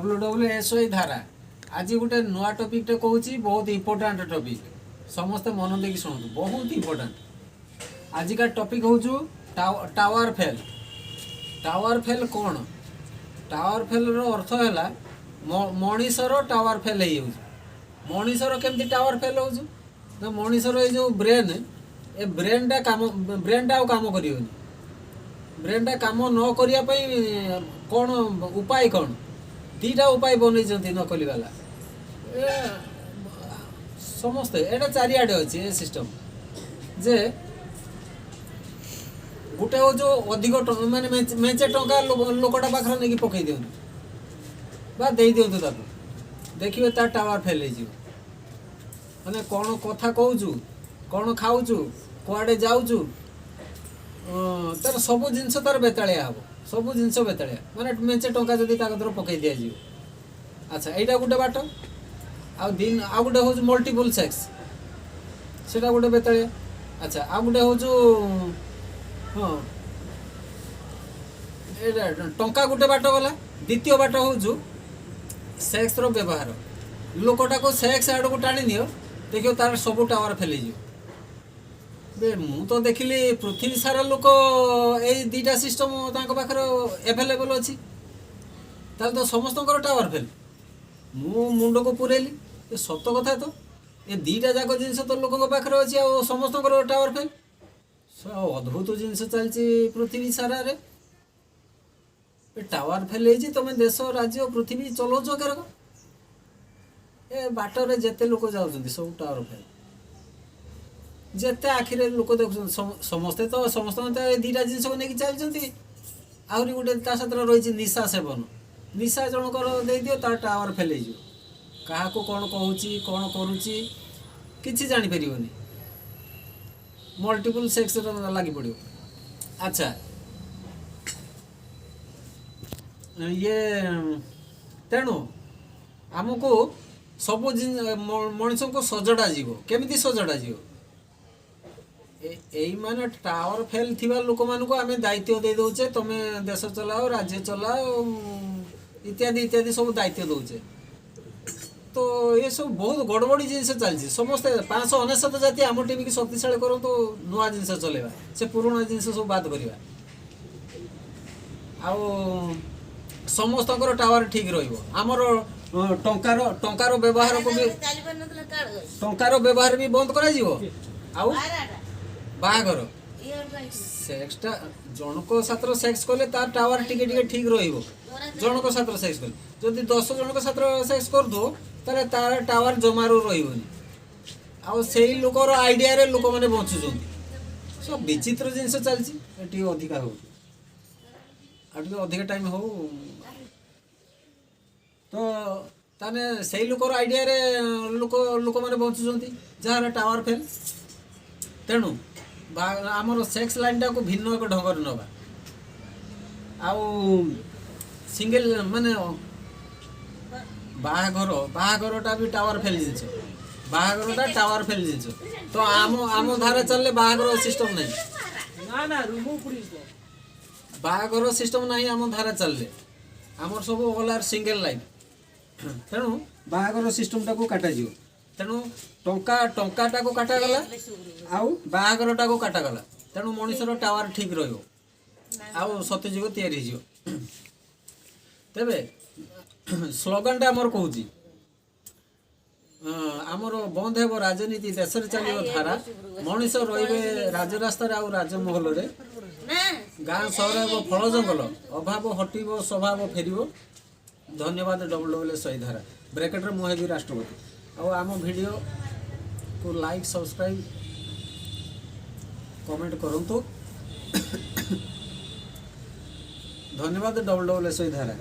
WWSY ଧାରା। ଆଜି ଗୋଟେ ନୂଆ ଟପିକଟେ କହୁଛି, ବହୁତ ଇମ୍ପୋର୍ଟାଣ୍ଟ ଟପିକ୍। ସମସ୍ତେ ମନ ଦେଇକି ଶୁଣନ୍ତୁ, ବହୁତ ଇମ୍ପୋର୍ଟାଣ୍ଟ। ଆଜିକା ଟପିକ୍ ହେଉଛି ଟାୱାର ଫେଲ୍। ଟାୱାର ଫେଲ୍ କ'ଣ? ଟାୱାର ଫେଲ୍ର ଅର୍ଥ ହେଲା ମଣିଷର ଟାୱାର ଫେଲ୍ ହେଇଯାଉଛି। ମଣିଷର କେମିତି ଟାୱାର ଫେଲ୍ ହେଉଛି ନା, ମଣିଷର ଏଇ ଯେଉଁ ବ୍ରେନ୍, ଏ ବ୍ରେନ୍ଟା କାମ ବ୍ରେନ୍ଟା ଆଉ କାମ କରିବନି। ବ୍ରେନ୍ଟା କାମ ନ କରିବା ପାଇଁ କ'ଣ ଉପାୟ? କ'ଣ ଦୁଇଟା ଉପାୟ ବନେଇଛନ୍ତି ନକଲି ବାଲା। ଏ ସମସ୍ତେ, ଏଇଟା ଚାରିଆଡ଼େ ଅଛି ଏ ସିଷ୍ଟମ୍ ଯେ ଗୋଟେ ହେଉଛି ଅଧିକ ମାନେ ମେଞ୍ଚେ ଟଙ୍କା ଲୋକଟା ପାଖରେ ନେଇକି ପକେଇ ଦିଅନ୍ତୁ ବା ଦେଇ ଦିଅନ୍ତୁ ତାକୁ, ଦେଖିବେ ତା ଟାୱାର ଫେଲ୍ ହେଇଯିବ। ମାନେ କ'ଣ କଥା କହୁଛୁ, କ'ଣ ଖାଉଛୁ, କୁଆଡ଼େ ଯାଉଛୁ, ତାର ସବୁ ଜିନିଷ ତାର ବେତାଳିଆ ହବ। ସବୁ ଜିନିଷ ବେତାଳିଆ, ମାନେ ମେଞ୍ଚେ ଟଙ୍କା ଯଦି ତା କତିରେ ପକେଇ ଦିଆଯିବ। ଆଚ୍ଛା, ଏଇଟା ଗୋଟେ ବାଟ। ଆଉ ଦିନ ଆଉ ଗୋଟେ ହେଉଛି ମଲ୍ଟିପୁଲ୍ ସେକ୍ସ, ସେଇଟା ଗୋଟେ ବେତାଳିଆ। ଆଚ୍ଛା, ଆଉ ଗୋଟେ ହେଉଛି, ହଁ, ଏଇଟା ଟଙ୍କା ଗୋଟେ ବାଟ ଗଲା। ଦ୍ୱିତୀୟ ବାଟ ହେଉଛି ସେକ୍ସର ବ୍ୟବହାର। ଲୋକଟାକୁ ସେକ୍ସ ଆଡ଼କୁ ଟାଣି ନିଅ, ଦେଖିବ ତାର ସବୁ ଟାୱାର ଫେଲ୍ ହେଇଯିବ। ବେ ମୁଁ ତ ଦେଖିଲି, ପୃଥିବୀ ସାରା ଲୋକ ଏଇ ଦୁଇଟା ସିଷ୍ଟମ ତାଙ୍କ ପାଖରେ ଆଭେଲେବଲ୍ ଅଛି। ତାହେଲେ ତ ସମସ୍ତଙ୍କର ଟାୱାର ଫେଲ୍। ମୁଁ ମୁଣ୍ଡକୁ ପୁରେଇଲି, ଏ ସତ କଥା ତ, ଏ ଦୁଇଟା ଯାକ ଜିନିଷ ତ ଲୋକଙ୍କ ପାଖରେ ଅଛି ଆଉ ସମସ୍ତଙ୍କର ଟାୱାର ଫେଲ୍। ଅଦ୍ଭୁତ ଜିନିଷ ଚାଲିଛି ପୃଥିବୀ ସାରାରେ। ଏ ଟାୱାର ଫେଲ୍ ହେଇଛି, ତମେ ଦେଶ, ରାଜ୍ୟ, ପୃଥିବୀ ଚଲଉଛ କେରକ? ଏ ବାଟରେ ଯେତେ ଲୋକ ଯାଉଛନ୍ତି, ସବୁ ଟାୱାର ଫେଲ୍। ଯେତେ ଆଖିରେ ଲୋକ ଦେଖୁଛନ୍ତି, ସମସ୍ତେ ତ, ସମସ୍ତଙ୍କ ତ ଏ ଦୁଇଟା ଜିନିଷକୁ ନେଇକି ଚାଲିଛନ୍ତି। ଆହୁରି ଗୋଟେ ତା ସାଥିରେ ରହିଛି ନିଶା ସେବନ। ନିଶା ଜଣଙ୍କର ଦେଇଦିଅ, ତା ଟାୱାର ଫେଲ୍ ହେଇଯିବ। କାହାକୁ କ'ଣ କହୁଛି, କ'ଣ କରୁଛି, କିଛି ଜାଣିପାରିବନି। ମଲ୍ଟିପୁଲ୍ ସେକ୍ସରେ ଲାଗି ପଡ଼ିବ। ଆଚ୍ଛା, ଇଏ ତେଣୁ ଆମକୁ ସବୁ ମଣିଷଙ୍କୁ ସଜଡ଼ା ଯିବ। କେମିତି ସଜଡ଼ା ଯିବ? ଏଇମାନେ ଟାୱାର ଫେଲ୍ ଥିବା ଲୋକମାନଙ୍କୁ ଆମେ ଦାୟିତ୍ୱ ଦେଇ ଦେଉଛେ, ତମେ ଦେଶ ଚଲାଅ, ରାଜ୍ୟ ଚଲାଅ, ଇତ୍ୟାଦି ଇତ୍ୟାଦି ସବୁ ଦାୟିତ୍ୱ ଦେଉଛେ। ତ ଏସବୁ ବହୁତ ଗଡ଼ବଡ଼ି ଜିନିଷ ଚାଲିଛି। ସମସ୍ତେ 599 ଜାତି ଆମ ଟିଭିକି ଶକ୍ତିଶାଳୀ କରନ୍ତୁ। ନୂଆ ଜିନିଷ ଚଲେଇବା, ସେ ପୁରୁଣା ଜିନିଷ ସବୁ ବାଦ କରିବା ଆଉ ସମସ୍ତଙ୍କର ଟାୱାର ଠିକ୍ ରହିବ। ଆମର ଟଙ୍କାର ବ୍ୟବହାରକୁ ବି, ଟଙ୍କାର ବ୍ୟବହାର ବି ବନ୍ଦ କରାଯିବ। ଆଉ ବାହାଘର ସେକ୍ସଟା, ଜଣଙ୍କ ସାଥିରେ ସେକ୍ସ କଲେ ତାର ଟାୱାର ଟିକେ ଟିକେ ଠିକ୍ ରହିବ। ଜଣଙ୍କ ସାଥିରେ ସେକ୍ସ କଲେ। ଯଦି 10 ଜଣଙ୍କ ସାଥିରେ ସେକ୍ସ କରୁଥିବ, ତାହେଲେ ତାର ଟାୱାର ଜମାରୁ ରହିବନି। ଆଉ ସେଇ ଲୋକର ଆଇଡ଼ିଆରେ ଲୋକମାନେ ବଞ୍ଚୁଛନ୍ତି। ସବୁ ବିଚିତ୍ର ଜିନିଷ ଚାଲିଛି। ଏ ଟିକେ ଅଧିକା ହଉଛି, ଆଉ ଟିକେ ଅଧିକା ଟାଇମ୍ ହଉ ତ। ତାହେଲେ ସେଇ ଲୋକର ଆଇଡ଼ିଆରେ ଲୋକମାନେ ବଞ୍ଚୁଛନ୍ତି ଯାହାର ଟାୱାର ଫେଲ୍। ତେଣୁ ବା ଆମର ସେକ୍ସ ଲାଇନଟାକୁ ଭିନ୍ନ ଏକ ଢଙ୍ଗରେ ନେବା। ଆଉ ସିଙ୍ଗଲ ମାନେ ବାହାଘରଟା ବି ଟାୱାର ଫେଲ୍ ଜିନିଷ। ବାହାଘରଟା ଟାୱାର ଫେଲ୍ ଜିନିଷ। ତ ଆମ ଧାରା ଚାଲିଲେ ବାହାଘର ସିଷ୍ଟମ ନାହିଁ। ନା ନା, ରୁମ ପୁଡ଼ିଯିବ। ବାହାଘର ସିଷ୍ଟମ ନାହିଁ ଆମ ଧାରା ଚାଲିଲେ। ଆମର ସବୁ ଅଲ୍ ଆର୍ ସିଙ୍ଗଲ ଲାଇଫ୍। ତେଣୁ ବାହାଘର ସିଷ୍ଟମଟାକୁ କାଟାଯିବ। ତେଣୁ ଟଙ୍କାଟାକୁ କାଟାଗଲା ଆଉ ବାହାଘରଟାକୁ କାଟାଗଲା। ତେଣୁ ମଣିଷର ଟାୱାର ଠିକ୍ ରହିବ ଆଉ ସତ୍ୟଯୁଗ ତିଆରି ହେଇଯିବ। ତେବେ ସ୍ଲୋଗାନଟା ଆମର କହୁଛି, ଆମର ବନ୍ଦ ହେବ ରାଜନୀତି, ଦେଶରେ ଚାଲିବ ଧାରା, ମଣିଷ ରହିବେ ରାଜରାସ୍ତାରେ ଆଉ ରାଜମହଲରେ, ଗାଁ ସହର ହେବ ଫଳ ଜଙ୍ଗଲ, ଅଭାବ ହଟିବ, ସ୍ୱଭାବ ଫେରିବ। ଧନ୍ୟବାଦ। ଡବ୍ଲୁ ଡବ୍ଲୁ ଧାରା, ବ୍ରାକେଟରେ ମୁଁ ହେବି ରାଷ୍ଟ୍ରପତି। ଆଉ ଆମ ଭିଡ଼ିଓକୁ ଲାଇକ୍, ସବସ୍କ୍ରାଇବ୍, କମେଣ୍ଟ କରନ୍ତୁ। ଧନ୍ୟବାଦ। ଡବ୍ଲୁ ଡବ୍ଲୁ ଧାରା।